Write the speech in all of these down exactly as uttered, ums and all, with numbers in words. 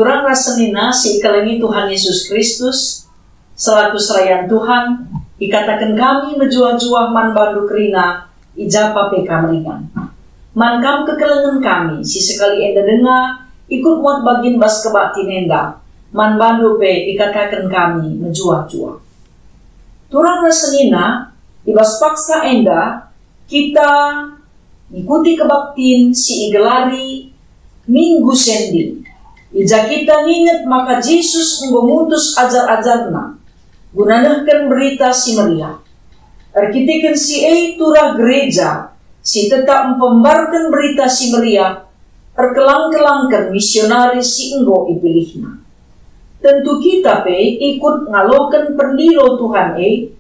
Turang ras senina si ikelengi Tuhan Yesus Kristus, selaku serayan Tuhan, ikataken kami mejuah-juah man bandu kerina, i ja pe kam ringan. Man kam kekelengen kami, si sekali enda denga, ikut muat bagin bas kebaktin enda, man bandu pe ikataken kami mejuah-juah. Turang ras senina, i bas paksa enda, kita ngikuti kebaktin si igelari Minggu Sending. I ja kita nginget maka Jesus enggo ngutus ajar-ajarNa guna nehken Berita Si Meriah. Erkiteken si e turah gereja si tetap mpembarken Berita Si Meriah erkelang-kelangken misionari si enggo ipilihna. Tentu kita pe ikut ngaloken pendilo Tuhan e,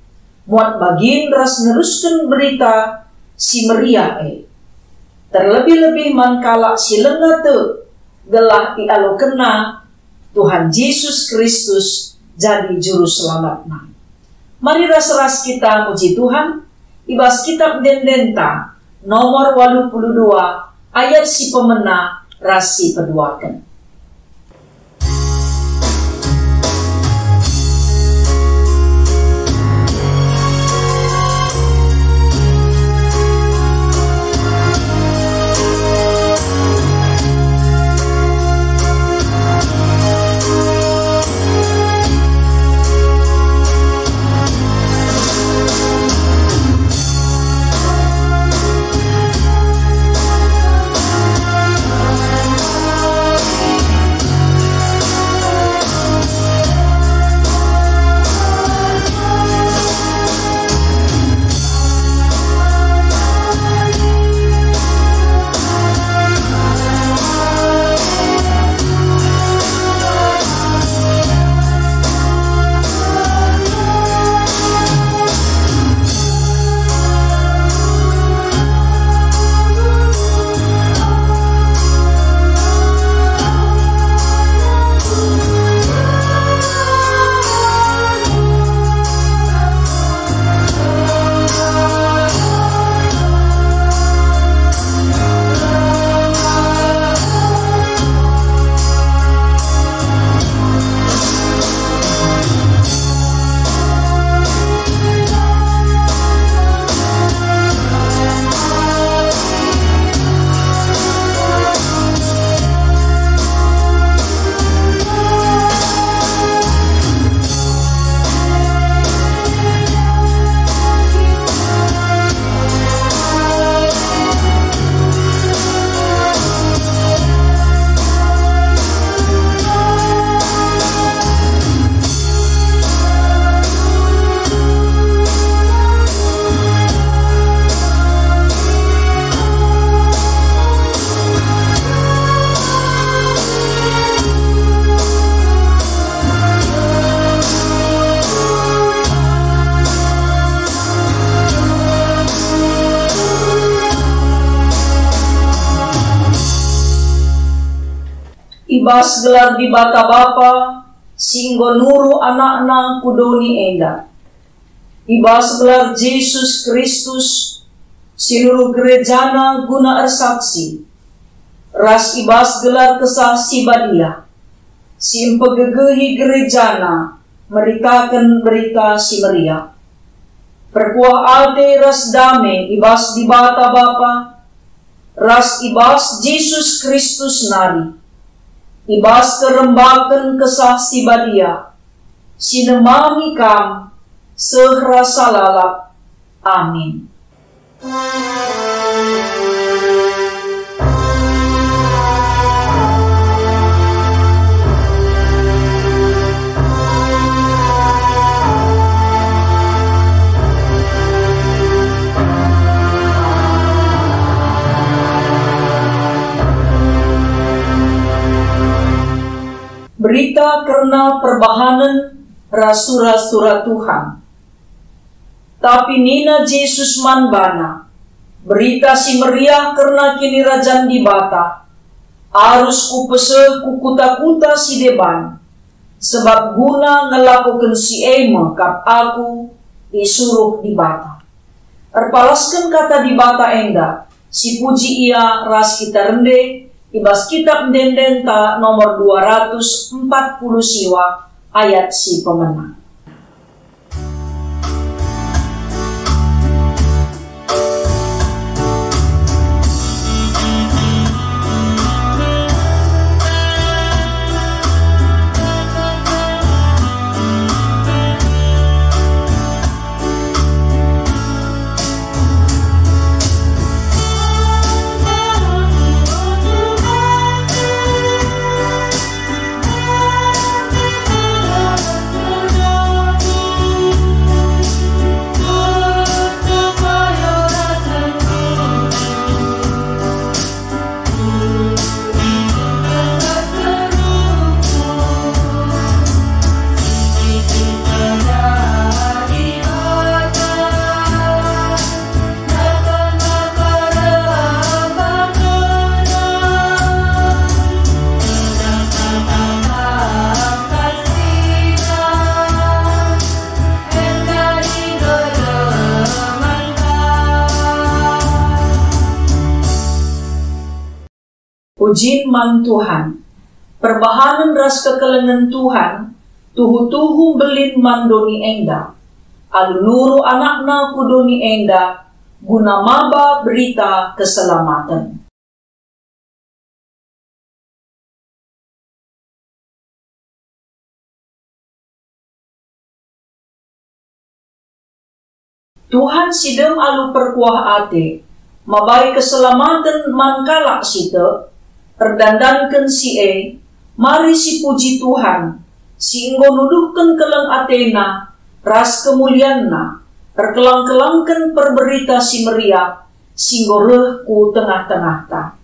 muat bagin ras nerusken Berita Si Meriah e. Terlebih-lebih man kalak si langa tek, gelah ialokenna Tuhan Jesus Kristus jadi Juru Selamatna. Mari ras-ras kita muji Tuhan, i bas Kitab Ende-endenta, nomor waluh puluh dua, ayat si pemena ras si peduaken. I bas gelar Dibata Bapa, si enggo nuruh AnakNa ku doni enda. I bas gelar Jesus Kristus, si nuruh gerejaNa guna ersaksi, ras i bas gelar Kesah Si Badia, si mpegegehi gerejaNa meritaken Berita Si Meriah. Perkuah ate ras dame i bas Dibata Bapa, ras i bas Jesus Kristus nari, i bas kerembaken Kesah Si Badia, si nemami kam seh rasa lalap. Amin. Berita kerna perbahanen ras sura-sura Tuhan. Tapi nina Jesus man bana, "Berita Si Meriah kerna Kinirajan Dibata arus kupeseh ku kuta-kuta si deban, sabap guna ngelakoken si e me kap Aku isuruh Dibata." Erpalasken kata Dibata enda, sipuji Ia ras kita rende, i bas Kitab Ende-endenta nomor dua ratus empat puluh siwa, ayat si pemena. Pujin man Tuhan. Perbahanen ras kekelengen Tuhan tuhu-tuhu mbelin man doni enda, alu nuru AnakNa ku doni enda guna maba berita keselamaten. Tuhan si dem alu perkuah ate, mabai keselamaten man kalak si tek. Erdandanken si e, mari sipuji Tuhan, si enggo nuduhken keleng ateNa ras kemulianNa, erkelang-kelangken perberita si meriah si enggo reh ku tengah-tengahta.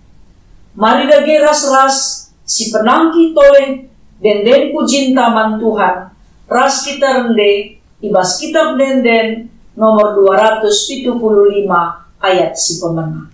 Mari dage ras-ras sipenangki tole ende-enden pujinta man Tuhan, ras kita rende i bas Kitab Ende-enden nomor dua ratus pitu puluh lima ayat si pemena.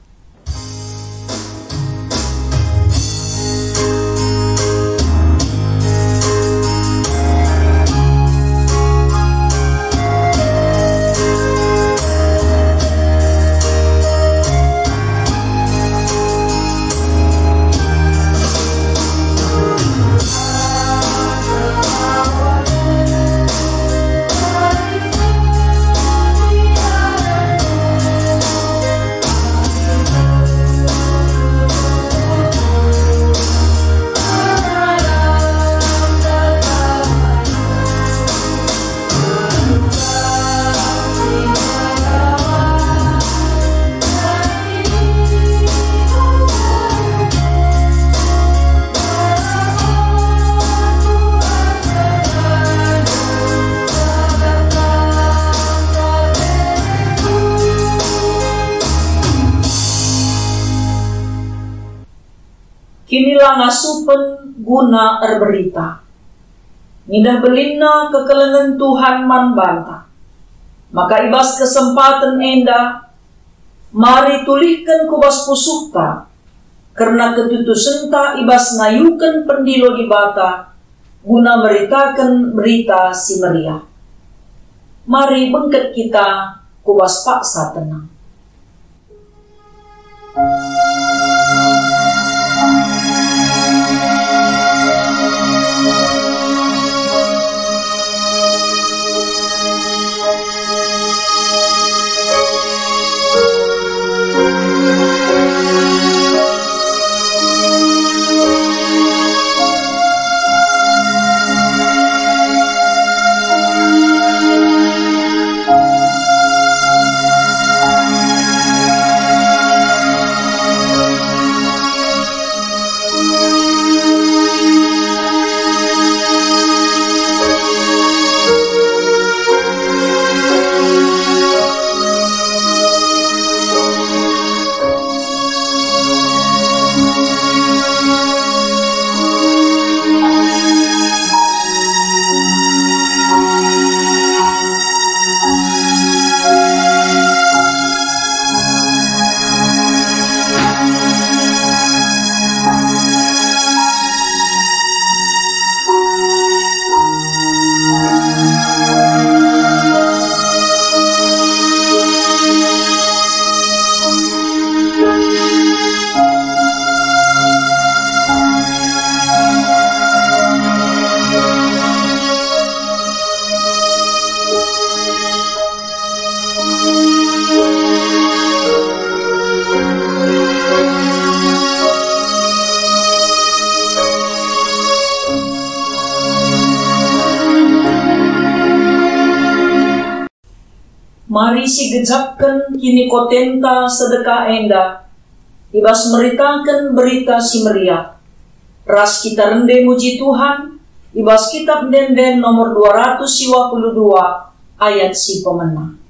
Kinilangasupen guna erberita. Ngidah belinna kekelengen Tuhan man banta. Maka i bas kesempaten enda, mari tulihken ku bas pusuhta kerna ketutusenta i bas ngayuken pendilo Dibata guna meritaken Berita Si Meriah. Mari bengket kita ku bas paksa tenang. Mari sigejapken kinikotenta sedekah enda i bas meritaken Berita Si Meriah, ras kita rende muji Tuhan i bas Kitab Ende-enden nomor dua ratus siwa puluh dua, ayat si pemena.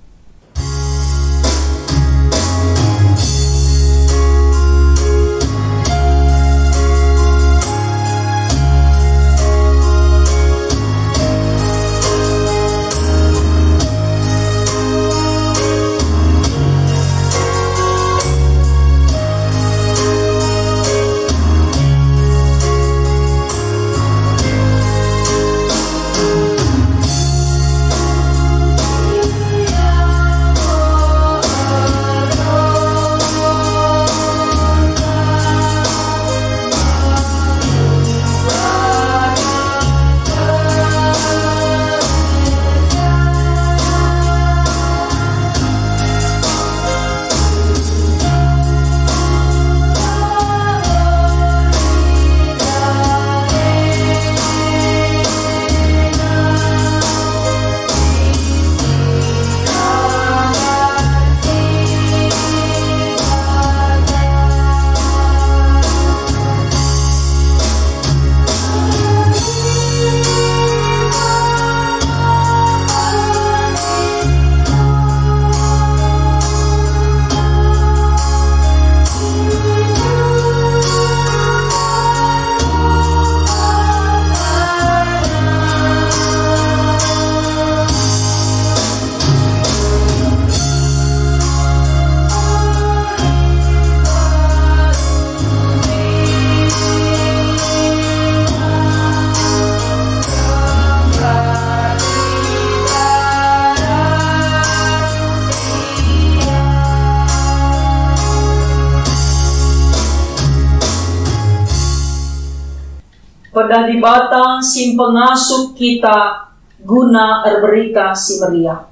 Pedah Dibata si mpengasup kita guna erberita si meriah.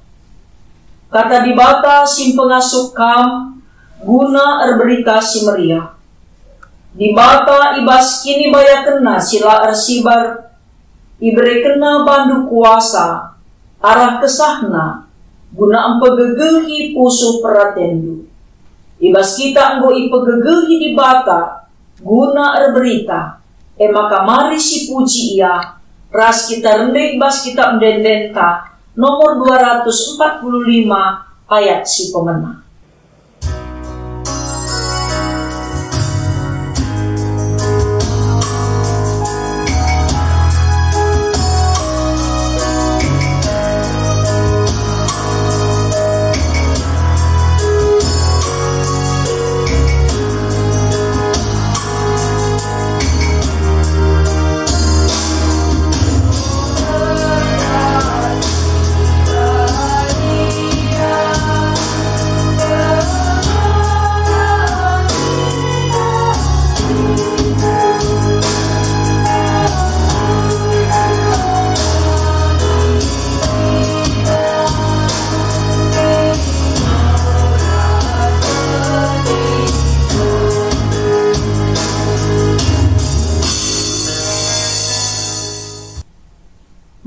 Kata Dibata si mpengasup kam guna erberita si meriah. Dibata i bas kinibayakenNa si la ersibar, iberekenNa bandu kuasa arah kesahNa guna mpegegehi pusuh peratenndu. I bas kita enggo ipegegehi Dibata guna erberita, e maka mari sipuji Ia, ras kita rende i bas Kitab Ende-endenta nomor dua ratus empat puluh lima ayat si pemena.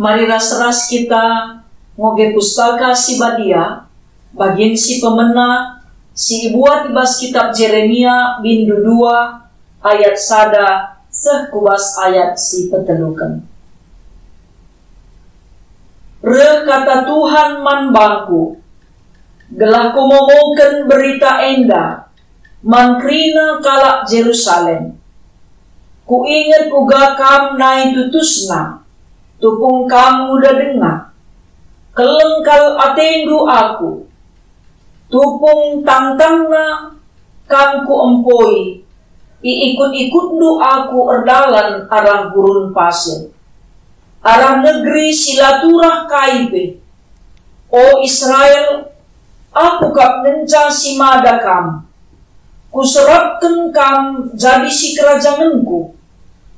Mari ras-ras kita ngoge Pustaka Si Badia, bagin si pemena si ibuat i bas Kitab Jeremia bindu dua ayat sada seh ku bas ayat si peteluken. Reh kata Tuhan man bangku, gelah kumomoken berita enda man kerina kalak Jerusalem. Kuinget uga kam nai tutusna, tupung kam nguda denga. Keleng kal atendu aku, tupung tangtangna kam kuempoi, iikut-ikutndu aku erdalan arah gurun pasir, arah negeri si la turah kai pe. O Israel, aku kap ngenca si mada kam. Kuserapken kam jadi sikerajangenku,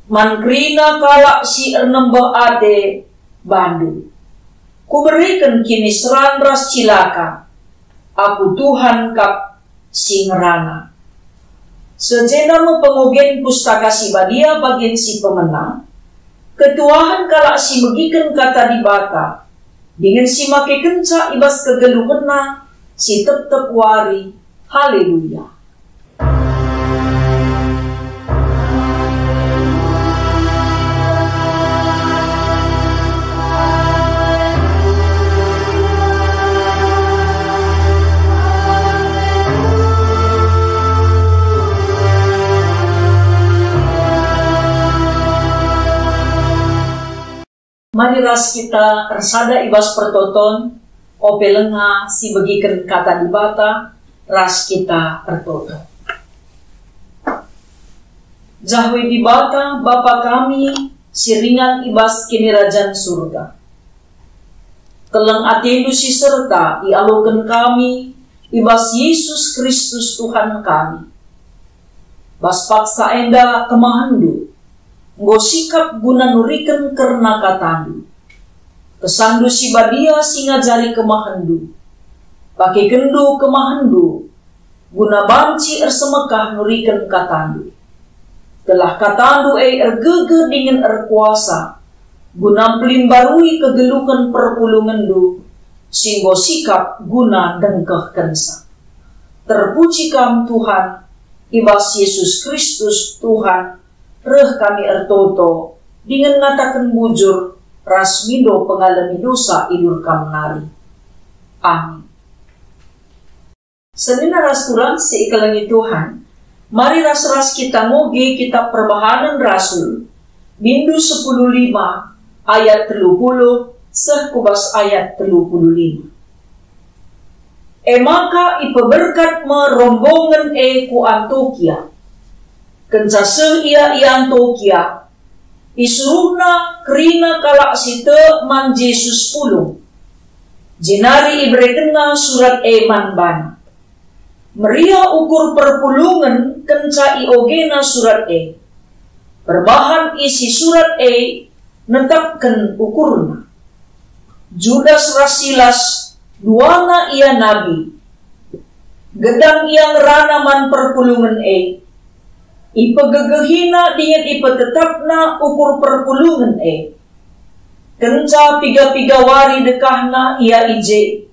man kerina kalak si ernembeh ate bandu. Kubereken kiniseran ras cilaka. Aku Tuhan kap si ngerana. Sejenda me pengogen Pustaka Si Badia bagin si pemena, ketuahen kalak si megiken Kata Dibata, dingen si makekenca i bas kegeluhenna si tep-tep wari. Haleluya! Mari ras kita ersada i bas pertoton, ope lenga sibegiken Kata Dibata, ras kita ertoto. Jahwe Dibata, Bapa kami si ringan i bas Kinirajan Surga. Keleng atendu si serta ialoken kami i bas Yesus Kristus Tuhan kami. Bas paksa enda kemahenndu, enggo sikap guna nuriken kerna katandu. Kesandu si badia si ngajari kemahenndu. Pakekenndu kemahenndu guna banci ersemekah nuriken katandu. Gelah katandu e ergegeh dingen erkuasa, guna mpelimbarui kegeluhen perpulungenndu si enggo sikap guna ndengkehkenca. Terpuji Kam, Tuhan, i bas Yesus Kristus, Tuhan, reh kami ertoto dingen ngataken bujur ras mindo pengalemi dosa i bas Kam nari. Amin. Senina ras turang si ikelengi Tuhan, mari ras-ras kita ngoge Kitab Perbahanen Rasul, bindu sepuluh lima ayat telu puluh seh ku bas ayat telu puluh lima. E maka ipeberkat me rombongen e ku Antiokia. Kenca seh ia i Antiokia, isuruhna kerina kalak si tek man Jesus pulung, jenari iberekenna surat e man bana. Meriah ukur perpulungen kenca iogena surat e. Perbahan isi surat e netapken ukurna. Judas ras Silas, duana ia nabi. Gedang ia ngerana man perpulungen e. Ipegegehina dingen ipetetapna ukur perpulungen e. Kenca piga-piga wari dekahna ia i je,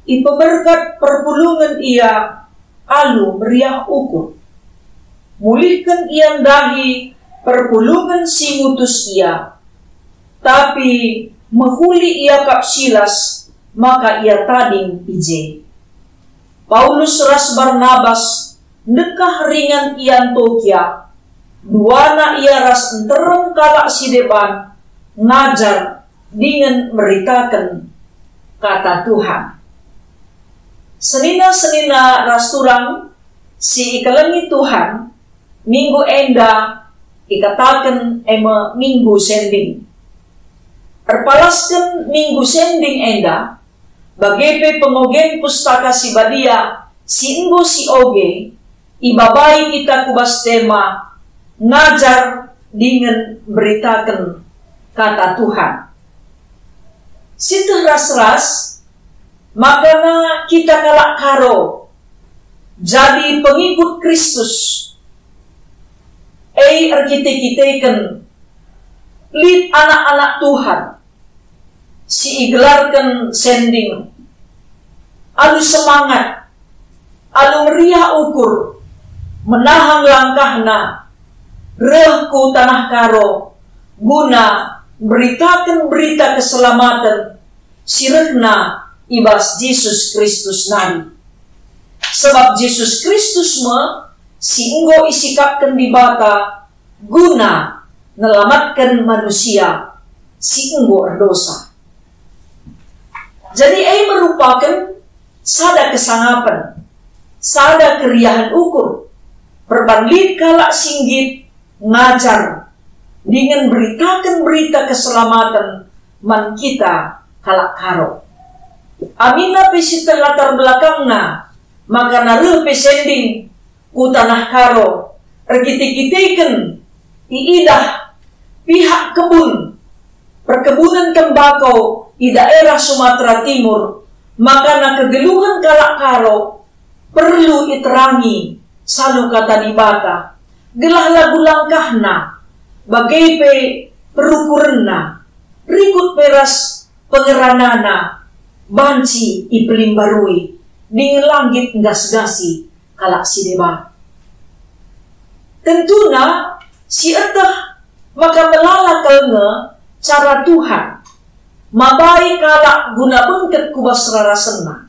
ipeberkat perpulungen ia alu meriah ukur. Mulihken ia ndahi perpulungen si ngutus ia, tapi mehuli ia kap Silas, maka ia tading i je. Paulus ras Barnabas ndekah ringan i Antiokia, duana ia ras nterem kalak si deban ngajar dingen meritaken Kata Tuhan. Senina-senina ras turang si ikelengi Tuhan, minggu enda ikataken e me Minggu Sending. Erpalasken Minggu Sending enda, bage pe pengogen Pustaka Si Badia si enggo sioge, ibabai kita ku bas tema ngajar dingen mberitaken Kata Tuhan. Sieteh ras-ras, makana kita kalak Karo jadi pengikut Kristus, e erkite-kiteken lit anak-anak Tuhan si igelarken Sending, alu semangat, alu meriah ukur, menahang langkahna, reh ku tanah Karo guna mberitaken berita keselamaten si rehna i bas Jesus Kristus nari. Sebab Jesus Kristus me si enggo isikapken Dibata guna nelamatken manusia si enggo erdosa. Jadi, e merupaken sada kesangapen, sada keriahen ukur, perban lit kalak si nggit ngajar dingen mberitaken berita keselamaten man kita kalak Karo. Aminna pe sieteh latar belakangna, makana reh pe Sending ku tanah Karo, erkite-kiteken iidah pihak kebun, perkebunan tembakau i daerah Sumatera Timur, makana kegeluhen kalak Karo perlu iterangi salu Kata Dibata, gelah lagu langkahna, bage pe perukurenna, rikut pe ras pengeranana banci ipelimbarui, dingen la nggit nggasgasi kalak si deban. Tentuna sieteh maka melala kal nge cara Tuhan mabai kalak guna bengket ku bas rarasenNa.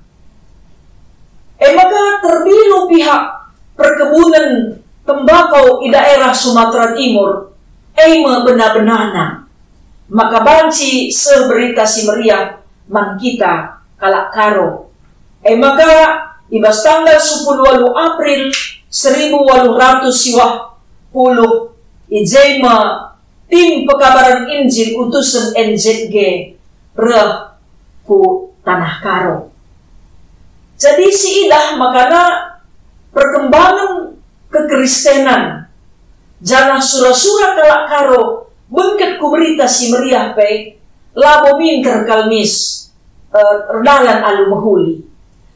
E maka terbilu pihak perkebunen tembakau i daerah Sumatera Timur, e me bena-benana. Maka banci seh Berita Si Meriah man kita kalak Karo. E maka i bas tanggal sepuluh waluh April seribu waluh ratus siwah puluh, i je me tim pekabaren Injil utusen N Z G reh ku Tanah Karo. Jadi siidah makana perkembangan kekristenan, janah sura-sura kalak Karo bengket ku Berita Si Meriah pe labo minter kal mis, eh, erdalan alu mehuli.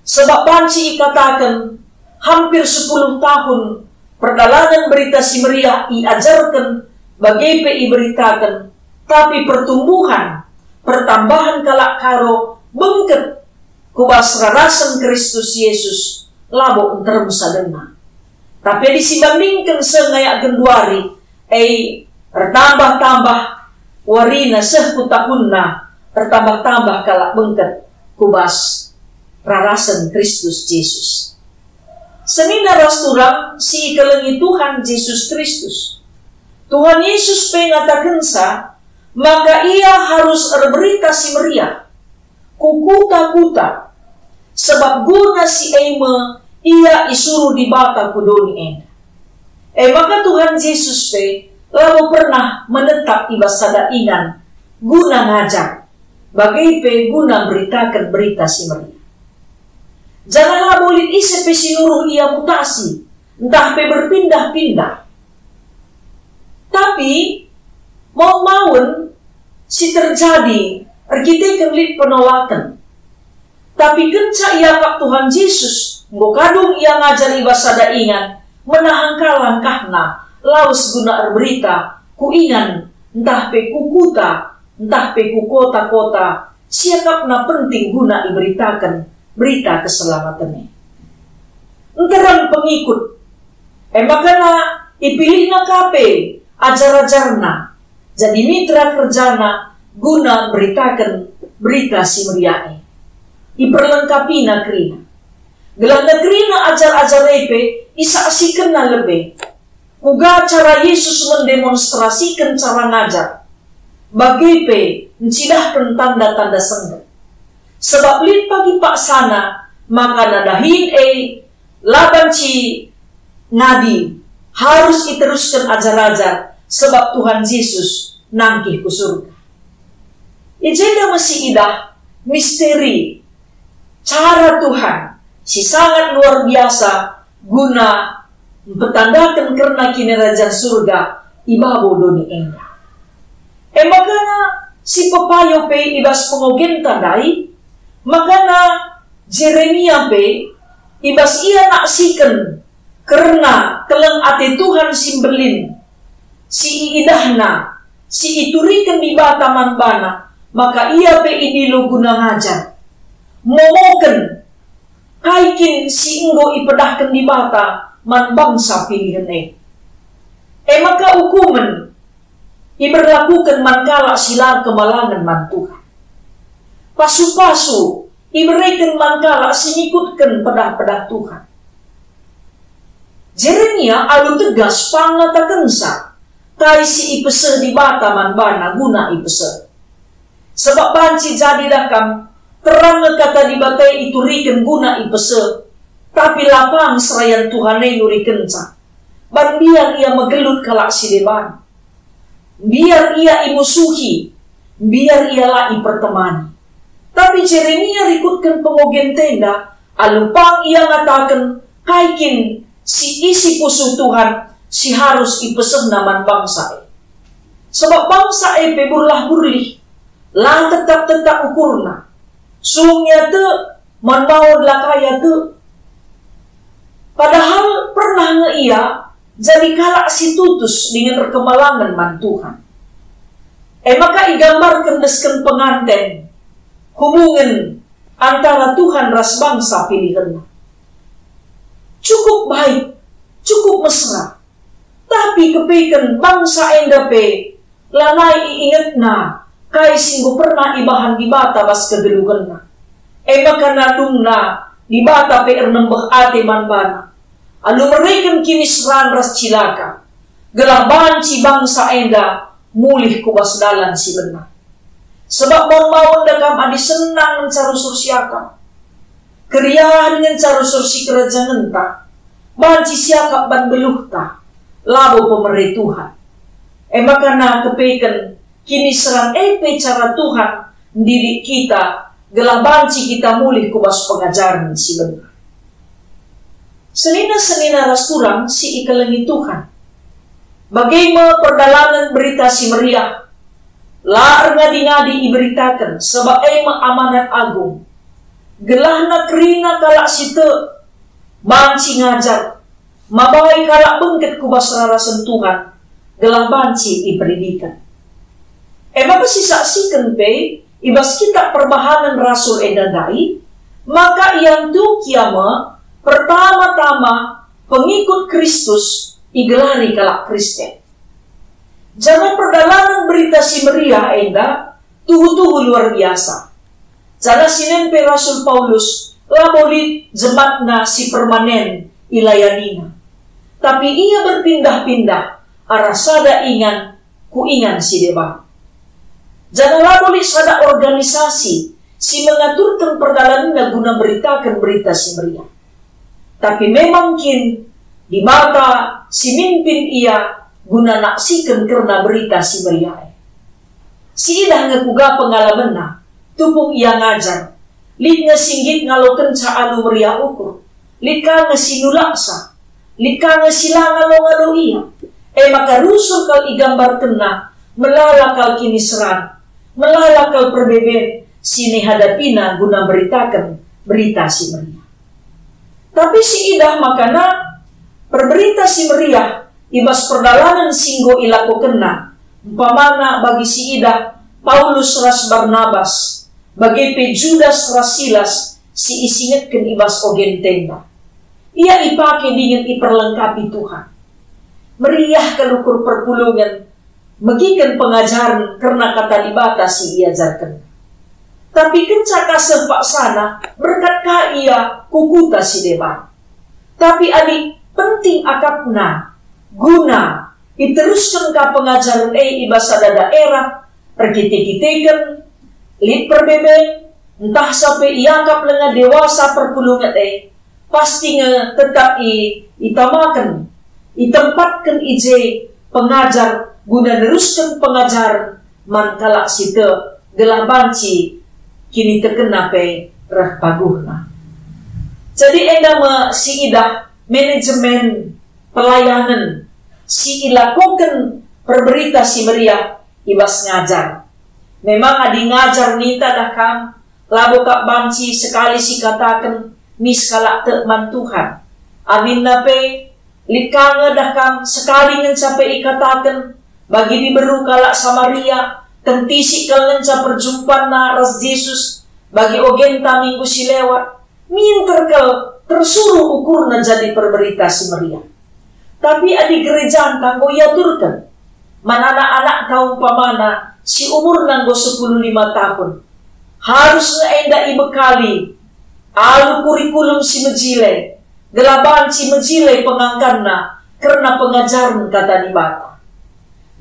Sebab banci ikataken, hampir sepuluh tahun perdalanen Berita Si Meriah iajarken, bage pe iberitaken, tapi pertumbuhan, pertambahan kalak Karo bengket ku bas rarasen Kristus Yesus labo nterem sadena. Tapi adi sibandingken seh ngayak genduari, e, ertambah-tambah warina seh ku tahunna, ertambah-tambah kalak bengket ku bas rarasen Kristus Jesus. Senina ras turang si ikelengi Tuhan Jesus Kristus. Tuhan Yesus pe ngatakenca maka Ia harus erberita si meriah ku kuta-kuta, sebab guna si e me Ia isuruh Dibata ku doni enda. E maka Tuhan Jesus pe labo pernah menetap i bas sada ingan guna ngajar, bage pe guna mberitaken Berita Si Meriah. Janah labo lit ise pe si nuruh Ia mutasi, ntah pe berpindah-pindah. Tapi maun-maun si terjadi erkiteken lit penolaken. Tapi kenca iakap Tuhan Jesus, enggo kadung Ia ngajar i bas sada ingan, menahang ka langkahna lawes guna erberita ku ingan, ntah pe ku kuta, ntah pe ku kota-kota si iakapna penting guna iberitaken berita keselamaten e. Nterem pengikut, e maka ipilihna ka pe ajar-ajarna jadi mitra kerjana guna mberitaken Berita Si Meriah e. Iperlengkapina kerina. Gelahna kerina ajar-ajar e pe isaksikenna lebe kuga cara Yesus mendemonstrasiken cara ngajar, bage pe ncidahken tanda-tanda sengget. Sebab lit pagi paksana maka nadahin e la banci ngadi, harus iterusken ajar-ajar, sebab Tuhan Jesus nangkih ku surga. I jenda me siidah misteri cara Tuhan si sangat luar biasa guna mpetandaken kerna Kinirajan Surga i babo doni enda. E maka si pepayo pe i bas pengogenta ndai, maka Jeremia pe, i bas ia naksiken kerna keleng ate Tuhan si mbelin, si iidahna, si ituriken Dibata man bana, maka ia pe idilo guna ngajar, momoken kai kin si enggo ipedahken Dibata man bangsa pilihen e. E maka ukumen iberlakuken man kalak si la erkemalangen man Tuhan. Pasu-pasu ibereken man kalak si ngikutken pedah-pedah Tuhan. Jeremia alu tegas pang ngatakenca kai si ipeseh Dibata man bana guna ipeseh. Sebab banci jadi dakam, terang nge kata Dibata e ituriken guna ipeseh, tapi la pang serayan Tuhan e nurikenca. Ban mbiar ia megelut kalak si deban. Mbiar ia imusuhi, mbiar ia la ipertemani. Tapi Jeremia rikutken pengogenta enda, alu pang ia ngataken kai kin si isi pusuh Tuhan si harus ipesehna man bangsa e. Sebab bangsa e pe burlah-burlih, la tetap-tetap ukurna. Sung ia tek, man bawon la kai ia tek. Padahal pernah nge ia jadi kalak si tutus dingen erkemalangen man Tuhan. E maka igambarken desken penganten hubungen antara Tuhan ras bangsa pilihenNa. Cukup baik, cukup mesra. Tapi kepeken bangsa enda pe lanai iingetna kai si enggo pernah ibahan Dibata bas kegeluhenna. E maka nadungna Dibata pe ernembeh ate man bana, alu mereken kiniseran ras cilaka, gelah banci bangsa enda mulih ku bas dalan si benar. Sebab maun-maun da kam adi senang ngenca rusur siakap, keriahen ngenca rusur sikerajangenta, banci siakap ban beluhta, labo pemere Tuhan. E maka na kepeken kiniseran e pe cara Tuhan ndidik kita, gelah banci kita mulih ku bas pengajaren si benar. Senina-senina ras turang si ikelengi Tuhan, bage me perdalanen Berita Si Meriah la erngadi-ngadi iberitaken, sabap e me amanat agung. Gelahna kerina kalak si tek banci ngajar, mabai kalak bengket ku bas rarasen Tuhan, gelah banci iperidiken. E maka sisaksiken pe i bas Kitap Perbahanen Rasul enda ndai, maka i Antiokia me pertama-tama pengikut Kristus igelari kalak Kristen. Janah perdalanen Berita Si Meriah enda tuhu-tuhu luar biasa. Janah sinen pe Rasul Paulus labo lit jemaatna si permanen ilayanina, tapi ia berpindah-pindah arah sada ingan ku ingan si deban. Janah labo lit sada organisasi si mengaturken perdalanenna guna mberitaken Berita Si Meriah. Tapi memang kin Dibata si mimpin ia guna naksiken kerna Berita Si Meriah e. Siidah nge kuga pengalamenna, tupung ia ngajar. Lit nge si nggit ngalokenca alu meriah ukur. Lit ka nge si nulaksa. Lit ka nge si la ngalo-ngalo ia. E maka rusur kal igambarkenna, melala kal kiniseran, melala kal perbeben si nihadapina guna mberitaken Berita Si Meriah. Tapi siidah makana perberita si meriah i bas perdalanen si enggo ilakokenna, umpamana bagi siidah Paulus ras Barnabas, bage pe Judas ras Silas si isingetken i bas ogen tenda. Ia ipake dingen iperlengkapi Tuhan. Meriah kal ukur perpulungen megiken pengajaren kerna Kata Dibata si iajarkenna. Tapi kenca ka seh paksana, berkat ka ia ku kuta si deban. Tapi adi penting akapna guna iterusken ka pengajaren e i bas sada daerah, erkite-kiteken, lit perbeben, ntah sampe iakap lenga dewasa perpulungen e, pasti nge tetap i, itamaken, itempatken i je pengajar guna nerusken pengajaren man kalak si tek, gelah banci kinitekenna pe reh paguhna. Jadi enda me siidah manajemen pelayanen si ilakoken perberita si meriah i bas ngajar. Memang adi ngajar ninta dah kam, labo kap banci sekali sikataken mis kalak tek man Tuhan. Aminna pe, lit ka nge dah kam sekali ngenca pe ikataken, bagi diberu kalak Samaria, kentisik kal ngenca perjumpanna ras Jesus, bagi ogenta minggu si lewat, minter kal tersuruh ukurna jadi perberita si meriah. Tapi adi gerejanta enggo iaturken man anak-anakta umpamana si umurna enggo sepuluh lima tahun, harus nge enda ibekali alu kurikulum si mejile, gelah banci mejile pengangkanna kerna pengajaren Kata Dibata.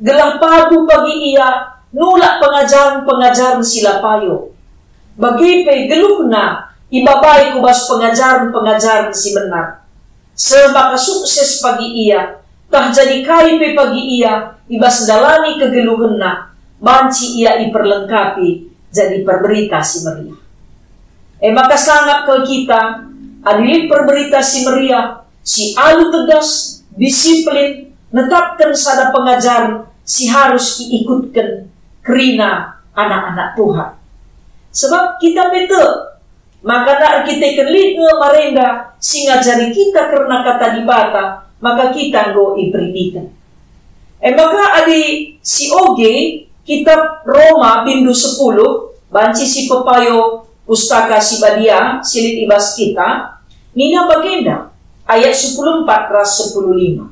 Gelah pagu pagi ia nulak pengajaren-pengajaren si la payo. Bage pe geluhna ibabai ku bas pengajaren-pengajaren si benar. Seh maka sukses pagi ia, tah jadi kai pe pagi ia i bas ndalani kegeluhenna, banci ia iperlengkapi jadi perberita si meriah. E maka sangap kal kita, adi lit perberita si meriah, si alu tegas, disiplin, netapken sada pengajaren si harus iikutken kerina anak-anak Tuhan. Sebab kita pe tek, maka erkiteken lit nge marenda si ngajari kita kerna Kata Dibata, maka kita enggo iperidiken. E maka adi si oge, Kitab Roma bindu sepuluh, Banci sipepayo Pustaka Si Badia si lit i bas kita, nina bagenda, ayat sepuluh empat ras sepuluh lima.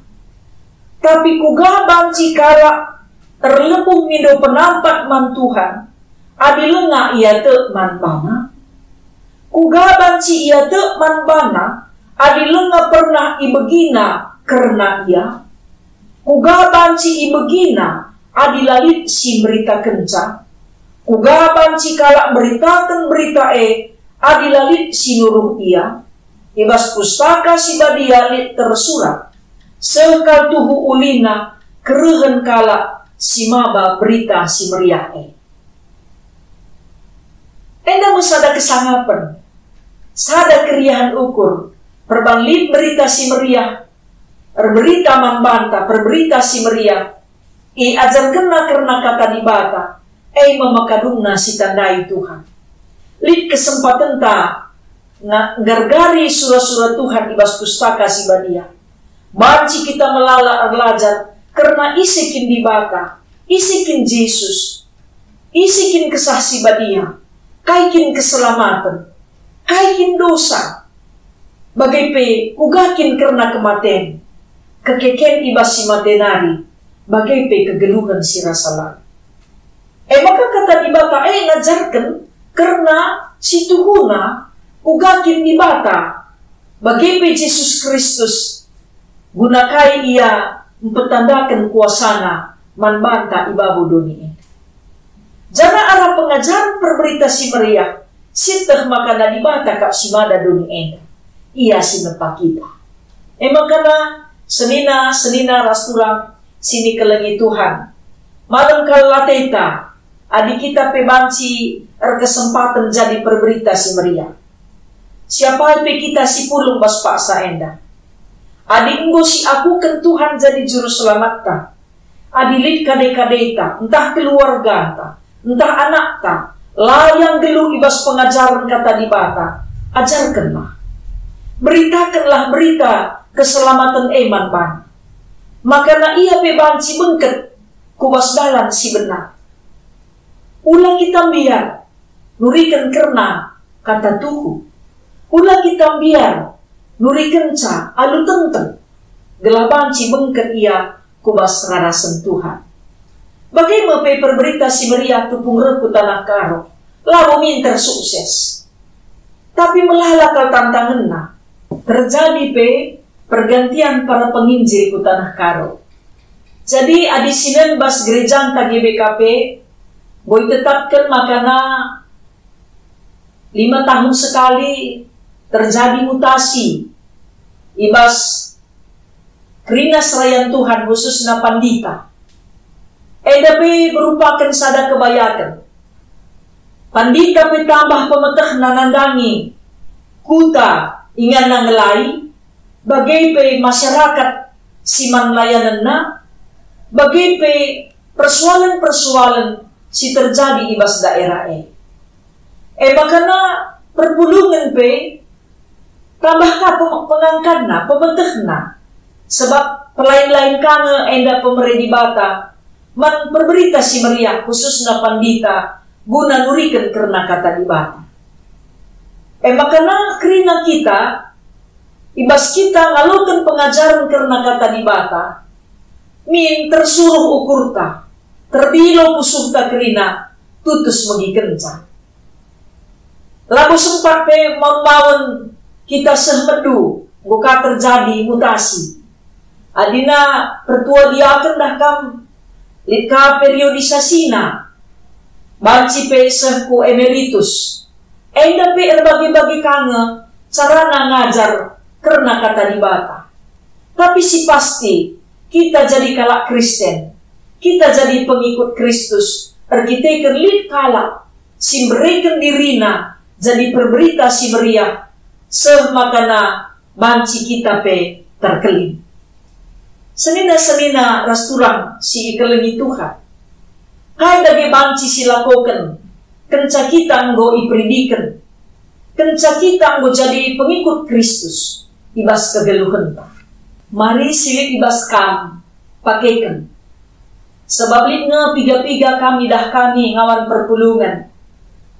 Tapi kuga banci kalak erlebuh mindo penampat man Tuhan, adi langa ia tek man bana? Kuga banci ia tek man bana, adi langa pernah ibegina kerna ia? Kuga banci ibegina adi la lit si mberitakenca? Kuga banci kalak mberitaken berita e adi la lit si nuruh ia? I bas Pustaka Si Badia lit tersurat, seh kal tuhu ulina kerehen kalak si maba Berita Si Meriah e. Enda me sada kesangapen, sada keriahen ukur, perban lit Berita Si Meriah, erberita man banta, perberita si meriah, iajarkenna kerna Kata Dibata, e me maka dungna sitandai Tuhan. Lit kesempatenta nga-, nggargari sura-sura Tuhan i bas Pustaka Si Badia. Banci kita melala erlajar kerna ise kin Dibata, ise kin Jesus, ise kin Kesah Si Badia, kai kin keselamaten, kai kin dosa, bage pe kuga kin kerna kematen, kekeken i bas si mate nari, bage pe kegeluhen si rasa lalap. E maka Kata Dibata e ngajarken kerna situhuna kuga kin Dibata, bage pe Jesus Kristus, guna kai Ia mpetandaken kuasaNa man banta i babo doni enda. Janah arah pengajaren perberita si meriah, sieteh maka na Dibata kap si mada doni enda. Ia si nepa kita. E maka senina, senina ras turang si ikelengi Tuhan, malem kal ateta adi kita pe banci erkesempaten jadi perberita si meriah. Siapa pe kita si pulung bas paksa enda. Adi enggo siakuken Tuhan jadi Juru Selamatta, adi lit kade-kadeta, ntah keluarganta, ntah anakta, la ia nggeluh i bas pengajaren Kata Dibata, ajarkenlah. Beritakenlah berita keselamaten e man bana. Maka ia pe banci bengket ku bas dalan si benar. Ula kita mbiar nuriken kerna kata tuhu. Ula kita mbiar nurikenca alu tenteng, gelah banci bengket ia ku bas rarasen Tuhan. Bage me pe perberita si meriah tupung reh ku tanah Karo, labo minter sukses. Tapi melala kal tantangenna. Terjadi pe pergantian para penginjil ku tanah Karo. Jadi adi sinen bas gerejanta G B K P, enggo itetapken maka lima tahun sekali terjadi mutasi i bas kerina serayan Tuhan, khususna pandita. Enda pe merupaken sada kebayaken. Pandita pe tambah pemetehna nandangi kuta inganna ngelai, bage pe masyarakat si man layanenna, bage pe persoalen-persoalen si terjadi i bas daerah e. E maka perpulungen pe tambah ka pem-, pengangkanna, pemetehna, sebab pelain-lain ka nge enda pemere Dibata man perberita si meriah, khususna pandita, guna nuriken kerna Kata Dibata. E maka kerina kita, i bas kita ngaloken pengajaren kerna Kata Dibata, min tersuruh ukurta, terdilo pusuhta kerina, tutus megikenca. Labo sempat pe maun-maun kita seh medu, enggo ka terjadi mutasi. Adina pertua diaken dah kam, lit ka periodisasina, banci pe seh ku emeritus. Enda pe erbage-bage ka nge carana ngajar kerna Kata Dibata. Tapi si pasti, kita jadi kalak Kristen, kita jadi pengikut Kristus erkiteken lit kalak si mbereken dirina jadi perberita si meriah, seh maka banci kita pe terkelin. Senina-senina ras turang si ikelengi Tuhan, kai dage banci silakoken kenca kita enggo iperidiken, kenca kita enggo jadi pengikut Kristus i bas kegeluhenta? Mari si lit i bas kam pakeken. Sebab lit nge piga-piga kam idah kami ngawan perpulungen,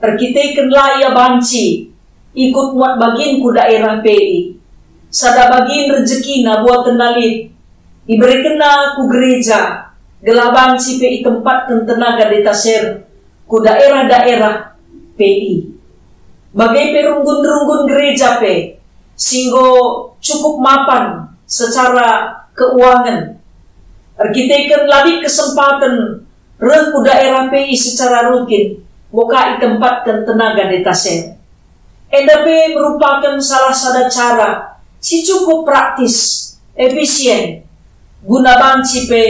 Erkiteken la ia banci ikut muat bagin ku daerah P I, sada bagin rejekina buatenna lit, iberekenna ku gereja, gelah banci pe itempatken tenaga detaser ku daerah-daerah P I. Bage pe runggun-runggun gereja pe si enggo cukup mapan secara keuangen. Erkiteken la lit kesempaten reh ku daerah P I secara rutin, enggo ka itempatken tenaga detaser. Enda pe merupaken salah sada cara si cukup praktis, efisien, guna banci pe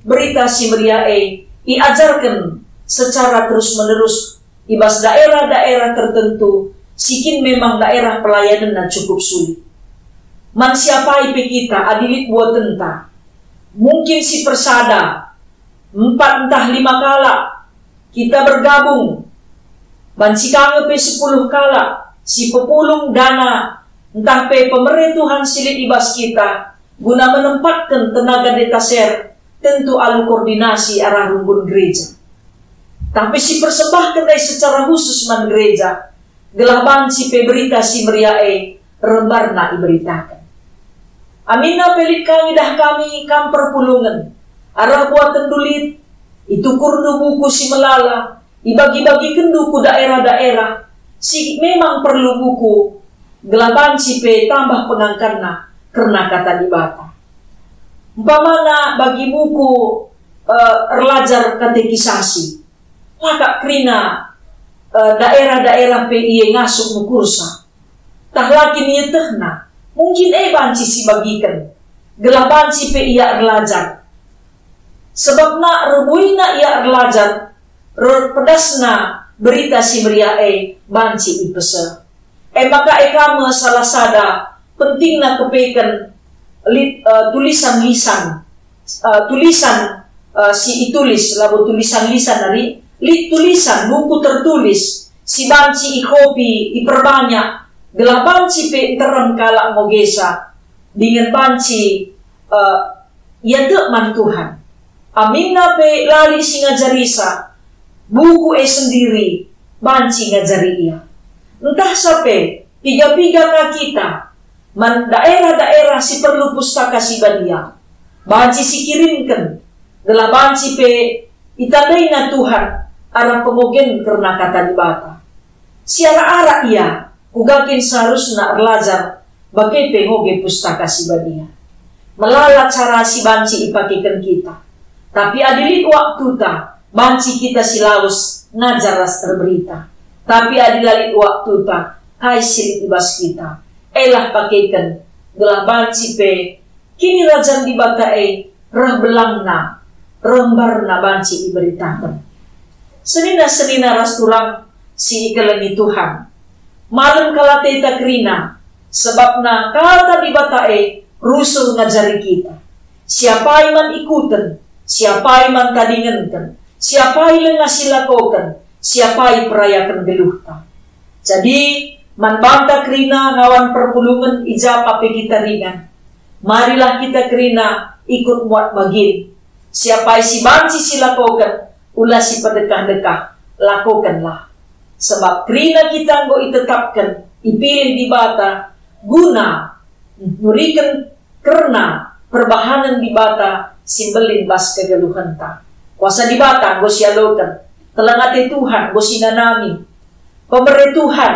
Berita Si Meriah e iajarken secara terus-menerus i bas daerah-daerah tertentu si kin memang daerah pelayanenna cukup sulit. Man si apai pe kita adi lit buatenta, mungkin si persada, empat ntah lima kalak, kita bergabung, banci ka nge pe sepuluh kalak, si pepulung dana ntah pe pemere Tuhan si lit i bas kita, guna menempatken tenaga detaser, tentu alu koordinasi arah runggun gereja. Tapi si persembahken e secara khusus man gereja, gelah banci pe Berita Si Meriah e rembarna iberitaken. Aminna pe lit ka ngidah kami kam perpulungen, arah buatenndu lit, itukurndu buku si melala, ibagi-bagikenndu ku daerah-daerah si memang perlu buku, gelah banci pe tambah pengangkanna kerna Kata Dibata. Umpamana bagi buku, eh, erlajar katekisasi, la kap kerina, eh, daerah-daerah P I e ngasup ngukursa. Tah la kin ietehna, mungkin e banci sibagiken, gelah banci pe ia erlajar. Sebabna reh buina ia erlajar, reh pedasna Berita Si Meriah e banci ipese. E maka e ka me salah sada pentingna kepeken lit, eh, tulisan lisan, eh, tulisan, eh, si itulis, labo tulisan lisan nari, lit tulisan, buku tertulis, si banci ikopi, iperbanyak, gelah banci pe nterem kalak ngogesa, dingen banci, eh, ia tek man Tuhan. Aminna pe la lit si ngajarisa, buku e sendiri banci ngajari ia. Ntah sape, piga-piga ka kita man daerah-daerah si perlu Pustaka Si Badia, banci sikirimken, gelah banci pe itandaina Tuhan arah pemogen kerna Kata Dibata. Siarak-arak ia, kuga kin seharusna erlajar, bage pe ngoge Pustaka Si Badia. Melala cara si banci ipakeken kita. Tapi adi lit waktuta, banci kita si lawes ngajar ras erberita. Tapi adi la lit waktuta, kai si lit i bas kita? Elah pakeken, gelah banci pe Kinirajan Dibata e reh belangna, reh mbarna banci iberitaken. Senina-senina ras turang si ikelengi Tuhan, malem kal ateta kerina, sebabna Kata Dibata e rusur ngajari kita. Si apai man ikuten, si apai man tadingenken, si apai langa silakoken, si apai perayaken geluhta. Jadi, man banta kerina ngawan perpulungen i ja pe kita ringan. Marilah kita kerina ikut muat bagin. Si apai si banci silakoken, ula sipedekah-dekah, lakokenlah. Sebab kerina kita enggo itetapken, ipilih Dibata guna nuriken kerna perbahanen Dibata si mbelin bas kegeluhenta. Kuasa Dibata enggo sialoken, keleng ate Tuhan enggo sinanami. Pemere Tuhan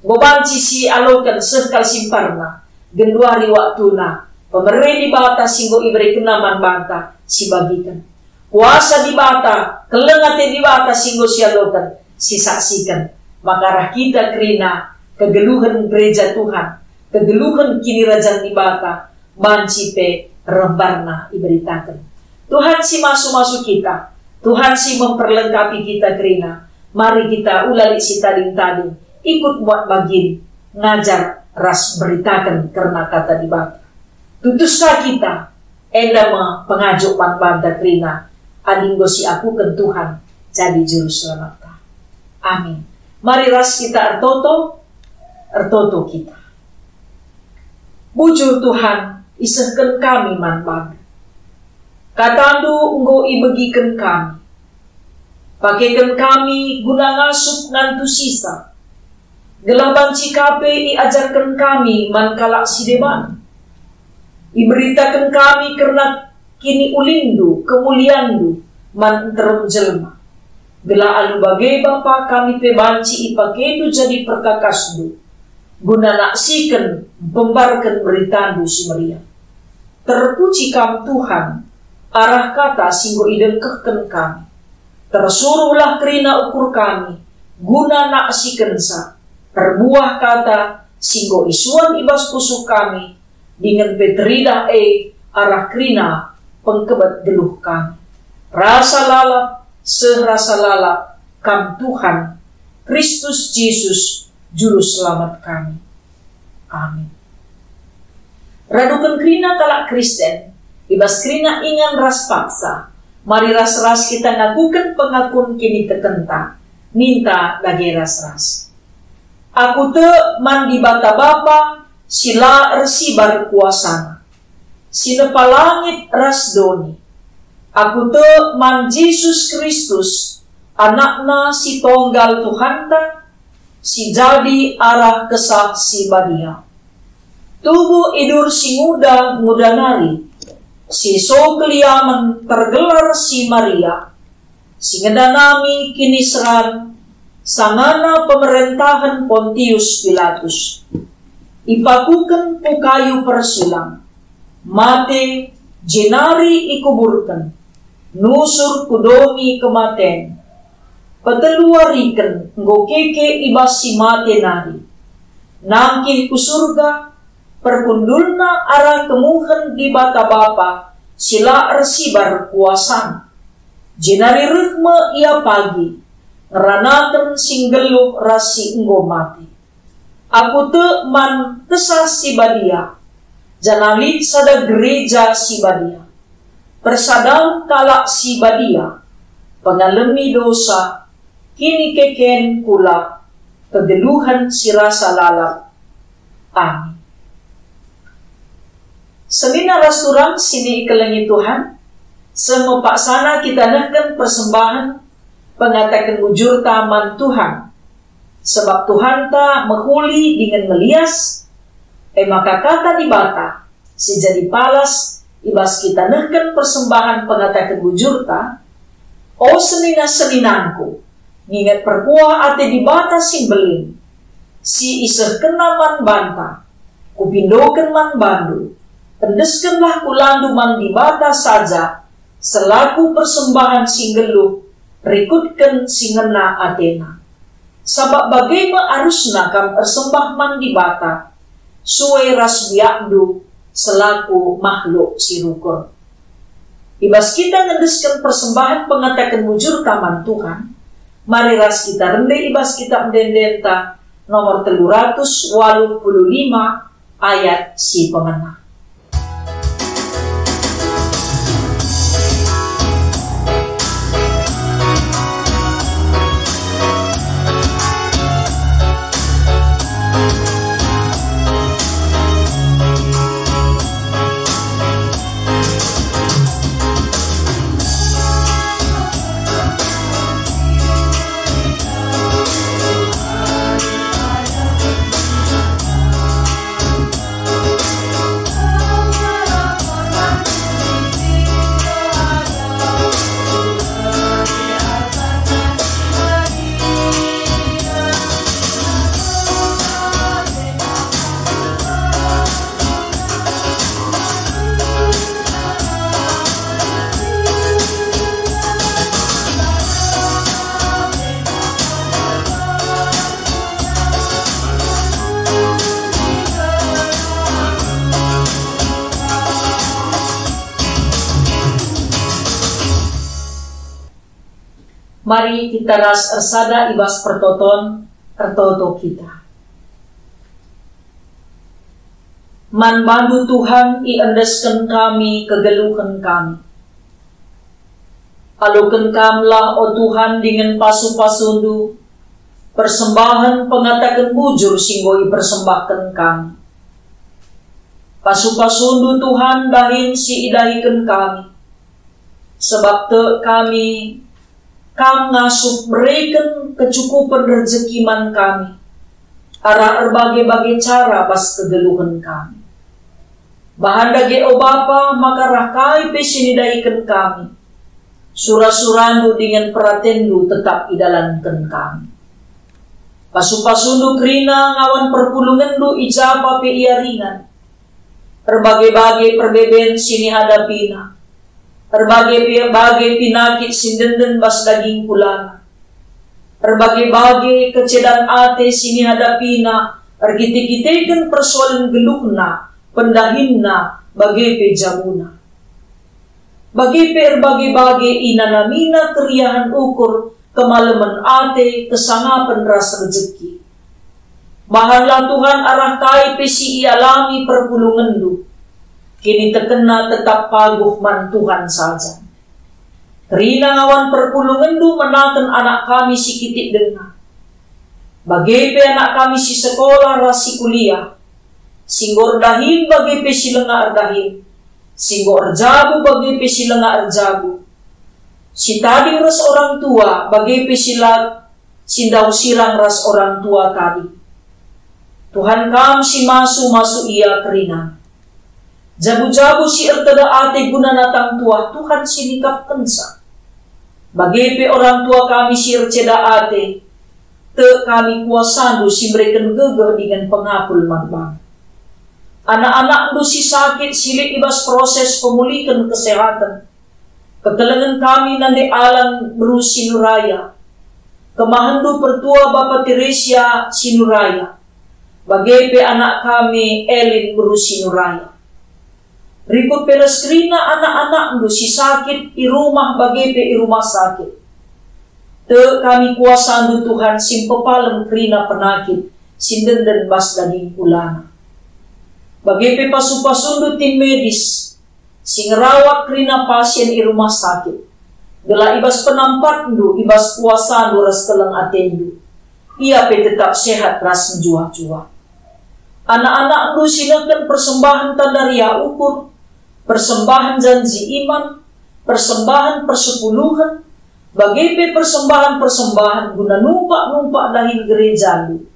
enggo banci sialoken seh kal simparna, genduari waktuna, pemere Dibata si enggo iberekenna man banta sibagiken. Kuasa Dibata, keleng ate Dibata si enggo sialoken, sisaksiken, maka arah kita kerina kegeluhen gereja Tuhan, kegeluhen Kinirajan Dibata, banci pe reh mbarna iberitaken. Tuhan si masu-masu kita, Tuhan si memperlengkapi kita kerina, mari kita ula lit sitading-tading, ikut muat bagin, ngajar ras beritaken kerna Kata Dibata. Tutus ka kita, enda me pengajuk man banta kerina, adi enggo siakuken Tuhan jadi Juru Selamatta. Amin. Mari ras kita ertoto, ertoto kita. Bujur Tuhan, isehken kami man bandu. KataNdu enggo ibegiken kami. Pakeken kami guna ngasup ngantusisa, gelah banci ka pe iajarken kami man kalak si deban. Iberitaken kami kerna kiniulinndu, kemulianndu man nterem jelma. Gelah alu bage, Bapa, kami pe banci ipakendu jadi perkakasndu, guna naksiken mpembarken beritandu si meriah. Terpuji Kam, Tuhan, arah kata si enggo idengkehken kami. Tersuruhlah kerina ukur kami, guna naksikenca erbuah kata si enggo isuan i bas pusuh kami, dingen pe teridah e arah kerina pengkebet geluh kami. Rasa lalap, seh rasa lalap, Kam Tuhan, Kristus Jesus, Juru Selamat kami. Amin. Raduken kerina kalak Kristen, i bas kerina ingan ras paksa, mari ras-ras kita ngakuken pengakun kinitekenta, ninta dage ras-ras. Aku tek man Dibata Bapa si la ersibar kuasaNa, si nepa langit ras doni. Aku tek man Jesus Kristus, AnakNa si tonggal Tuhanta, si jadi arah Kesah Si Badia. Tubuh idur si nguda-nguda nari, si so keliamen tergelar si Maria, si ngendanami kiniseran sangana pemerentahen Pontius Pilatus. Ipakuken ku kayu persilang, mate, jenari ikuburken, nusur ku doni kematen. Peteluariken enggo keke i bas si mate nari. Nangkih ku Surga, perkundulna arah kemuhen Dibata Bapa si la ersibar kuasaNa. Jenari reh me Ia pagi, ngeranaken si nggeluh ras si enggo mate. Aku tek man Kesah Si Badia, janah lit sada gereja si badia, persadan kalak si badia, pengalemi dosa, kinikeken kula, kegeluhen si rasa lalap. Amin. Senina ras turang si ikelengi Tuhan, seh me paksana kita nehken persembahen pengataken bujurta man Tuhan. Sebab Tuhanta mehuli dingen melias, e maka kata Dibata si jadi palas i bas kita nehken persembahen pengataken bujurta. O senina-seninangku, nginget perkuah ate Dibata si mbelin, si isehkenNa man banta, kupindoken man bandu, endeskenlah kulandu man Dibata saja selaku persembahen si nggeluh rikutken si ngena ateNa. Sabap bage me arusna kam ersembah man Dibata, sue ras biakndu selaku makhluk si rukur. I bas kita ngendesken persembahen pengataken bujurta man Tuhan, mari ras kita rende i bas kitab ende-endenta nomor telu ratus waluh puluh lima, ayat si pemena. Mari kita ras ersada i bas pertoton, ertoto kita. Man bandu Tuhan iendesken kami kegeluhen kami. Aloken kamlah, o Tuhan, dingen pasu-pasundu, persembahen pengataken bujur si enggo ipersembahken kami. Pasu-pasundu, Tuhan, dahin si idahiken kami, sebab tek kami Kam ngasup mereken kecukupen rejeki man kami, arah erbage-bage cara bas kegeluhen kami. Bahan dage, o Bapa, maka reh kai pe si nidahiken kami, sura-surandu dingen peratenndu tetap idalanken kami. Pasu-pasundu kerina ngawan perpulungenndu i ja pe ia ringan. Erbage-bage perbeben si nihadapina, erbage-bage pinakit si ndenden bas daging kulana, erbage-bage kecedan ate si nihadapina erkite-kiteken persoalen geluhna, pendahinna, bage pe jabuna. Bage pe erbage-bage inanamina keriahen ukur, kemalemen ate, kesangapen ras rejeki. Bahanlah Tuhan arah kai pe si ialami perpulungenndu. Kinitekenna tetap paguh man Tuhan saja. Kerina ngawan perpulungenndu menaken anak kami si kitik denga, bage pe anak kami si sekolah ras si kuliah, si enggo erdahin bage pe si langa erdahin, si enggo erjabu bage pe si langa erjabu, si tading ras orang tua bage pe si la, si ndauh sirang ras orang tua tading. Tuhan, Kam si masu-masu ia kerina. Jabu-jabu si erteda ate guna natang tuah Tuhan si nikapkenca. Bage pe orang tua kami si erceda ate, tek kami kuasaNdu si mereken gegeh dingen pengapul man bana. Anak-anakNdu si sakit, si lit i bas proses pemulihen kesehaten, kekelengen kami nande Alan beru Sinuraya. KemahenNdu pertua Bapa Teresia Sinuraya, bage pe anak kami Elin beru Sinuraya. Rikut pe ras kerina anak-anakNdu si sakit i rumah bage pe i rumah sakit. Tek kami kuasaNdu, Tuhan, si mpepalem kerina penakit si ndenden bas daging kulana. Bage pe pasu-pasuNdu tim medis si ngerawat kerina pasien i rumah sakit, gelah i bas penampatNdu, i bas kuasaNdu ras keleng ateNdu, ia pe tetap sehat ras mejuah-juah. Anak-anakNdu si nehken persembahen tanda riah ukur, persembahen janji iman, persembahen persepuluhen, bage pe persembahen-persembahen guna numpak-numpak dahin gerejaNdu,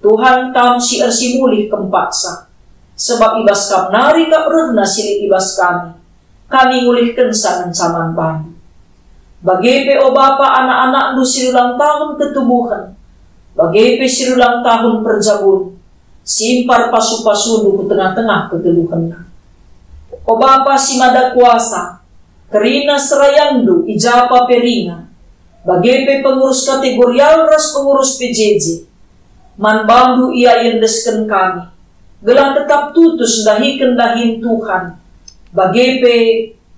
Tuhan, Kam si ersimulih kempaksa, sebab i bas Kam nari kap rehna si lit i bas kami. Kami ngulihkenca ngenca man baNdu. Bage pe, o Bapa, anak-anakNdu si ulang tahun ketubuhen, bage pe si ulang tahun perjabun, simpar pasu-pasuNdu ku tengah-tengah kegeluhenna. O Bapa si Mada Kuasa, kerina serayanNdu i ja pe ringan, bage pe pengurus kategorial ras pengurus P J J, man baNdu ia iendesken kami, gelah tetap tutus ndahiken dahin Tuhan, bage pe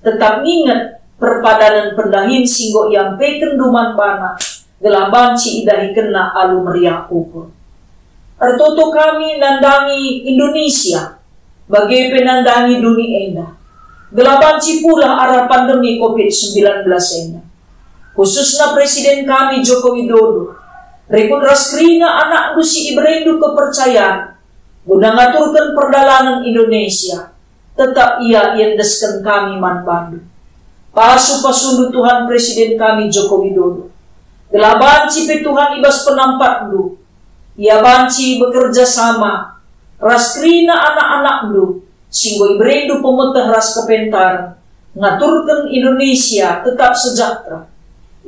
tetap nginget perpadanen pendahin si enggo iampekenndu man bana, gelah banci idahikenna alu meriah ukur. Ertoto kami nandangi Indonesia, bage pe nandangi doni enda, gelah banci pulah arah pandemi covid sembilan belas enda, khususna Presiden kami Joko Widodo, rikut ras kerina anakNdu si ibereNdu kepercayan guna ngaturken perdalanen Indonesia, tetap ia iendesken kami man baNdu. Pasu-pasuNdu, Tuhan, Presiden kami Joko Widodo, gelah banci pe, Tuhan, i bas penampatNdu, ia banci bekerja sama ras kerina anak-anakNdu si enggo ibereNdu pemeteh ras kepentaren, ngaturken Indonesia tetap sejahtera.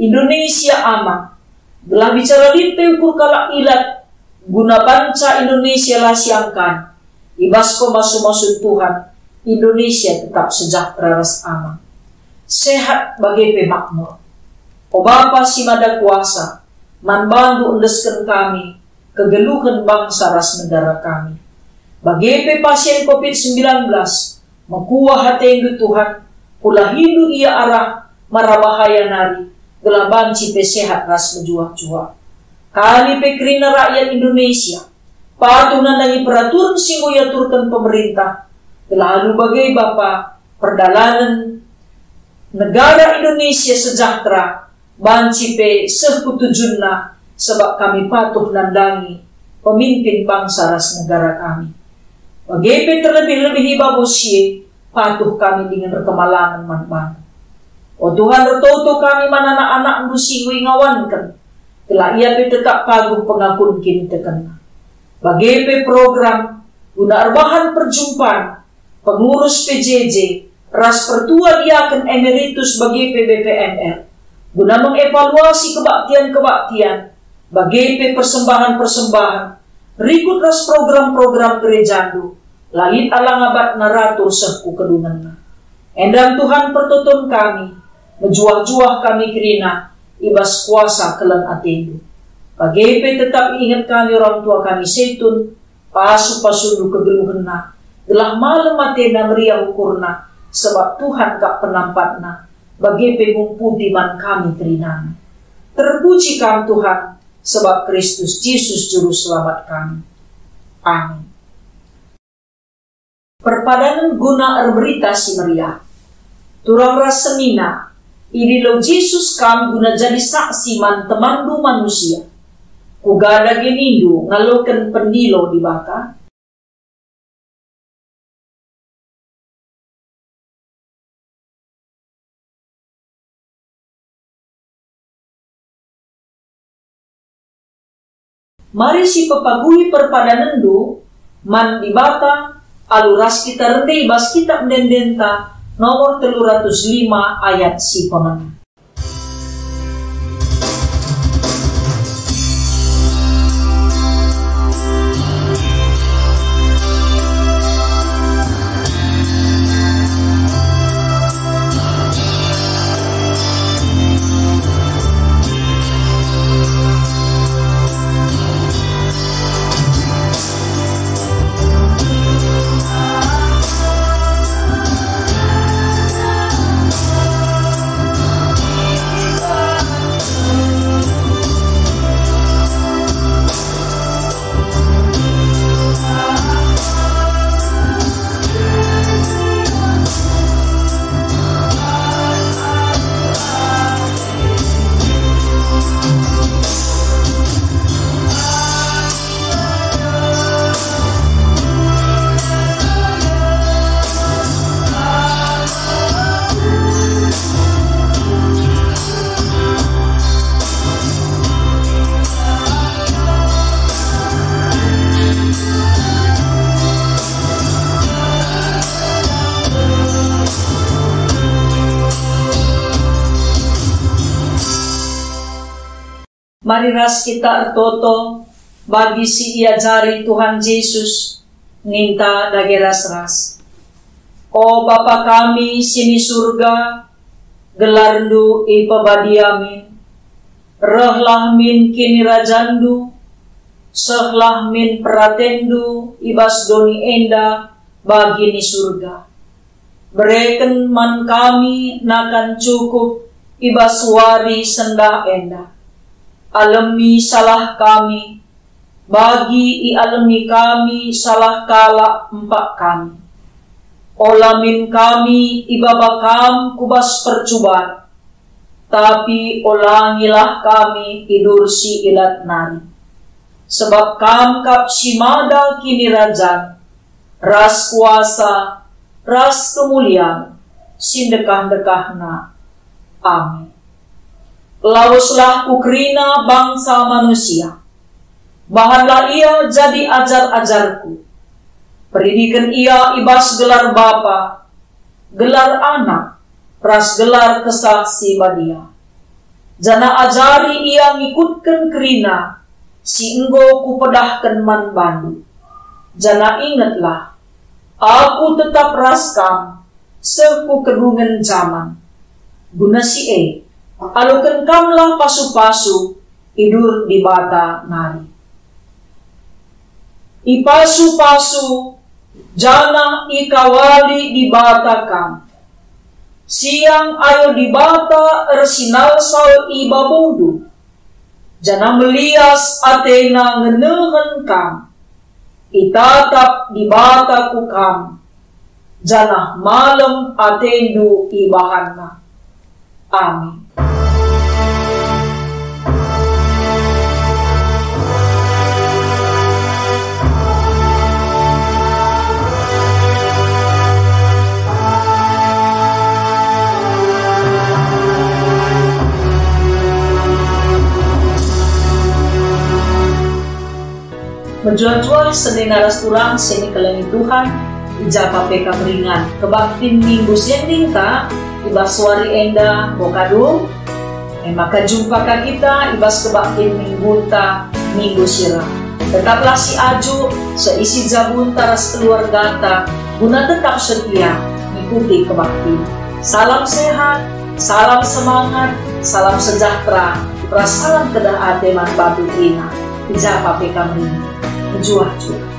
Indonesia aman, gelah bicara lit pe ukur kalak ilat, guna bansa Indonesia la siangkan. I bas pemasu-masun Tuhan, Indonesia tetap sejahtera ras aman, sehat bage pe makmur. O Bapa si Mada Kuasa, man baNdu endesken kami kegeluhen bangsa ras negara kami. Bage pe pasien covid sembilan belas, mekuah ateNdu, Tuhan, pulahiNdu ia arah mara bahaya nari, gelah banci pe sehat ras mejuah-juah. Kami pe kerina rakyat Indonesia patuh nandangi peraturen si enggo iaturken pemerintah, gelah alu bage, Bapa, perdalanen negara Indonesia sejahtera banci pe seh ku tujunna, sebab kami patuh nandangi pemimpin bangsa ras negara kami. Bage pe terlebih-lebih i babo si e, patuh kami dingen erkemalangen man baNdu. O Tuhan, ertoto kami man anak-anakNdu si enggo ingawanken, gelah ia pe tetap paguh pengakun kinitekenna. Bage pe program guna erbahan perjumpan pengurus P J J ras pertua diaken emeritus bage pe B P M R, guna mengevaluasi kebaktian-kebaktian bage pe persembahan-persembahan rikut ras program-program gerejaNdu, la lit alang abatna ratur seh ku kedungenna. Enda Tuhan pertoton kami, mejuah-juah kami kerina i bas kuasa keleng ateNdu. Bage pe tetap inget kami orang tua kami Setun, pasu-pasuNdu kegeluhenna, gelah malem atena meriah ukurna, sebab Tuhan kap penampatna, bage pe ngumputi man kami kerinana. Terpuji Kam Tuhan, sebab Kristus Jesus Juru Selamat kami. Amin. Perpadanen guna erberita si meriah. Turang ras senina, idilo Jesus kam guna jadi saksi man temanndu manusia. Kuga dage nindu ngaloken pendilo Dibata? Mari sipepagui perpadanenndu man Dibata alu ras kita rende i bas Kitap Ende-endenta nomor telu ratus lima ayat si pemena. Mari ras kita ertoto bagi si iajari Tuhan Jesus, ninta dage ras-ras. O Bapa kami si ni Surga, gelarNdu ipebadia min. Rehlah min kinirajanNdu, sehlah min peratenNdu i bas doni enda bagi ni Surga. Bereken man kami nakan cukup i bas wari sendah enda. Alemi salah kami, bagi ialemi kami salah kalak empak kami. Ola min kami ibaba Kam ku bas percuban, tapi olangilah kami i dur si ilat nari. Sebab Kam kap si mada kinirajan, ras kuasa, ras kemulian, si ndekah-ndekahna. Amin. Laweslah ku kerina bangsa manusia. Bahanlah ia jadi ajar-ajarku. Peridiken ia i bas gelar Bapa, gelar Anak, ras gelar Kesah Si Badia. Janah ajari ia ngikutken kerina si enggo kupedahken man bandu. Janah ingetlah, Aku tetap ras kam seh ku kedungen jaman. Guna si e, aloken kamlah pasu-pasu i dur Dibata nari. Ipasu-pasu janah ikawali Dibata kam. Siang ayo Dibata ersinalsal i babondu, janah melias atena ngenehen kam. Itatap Dibata ku kam, janah malem atendu ibahanNa. Amin. Juah-juah senina ras turang si ikelengi Tuhan, i ja pa pe kam ringan. Kebaktin minggu si ending ka, i bas wari enda, bo ka dung? E maka jumpa ka kita i bas kebaktin minggunta minggu si reh. Tetaplah siajuk, seisi jabunta ras keluargata, guna tetap setia ngikuti kebaktin. Salam sehat, salam semangat, salam sejahtera, ras salam kedah ate man batu kerina. I ja pa pe kam ringan. Mejuah-juah.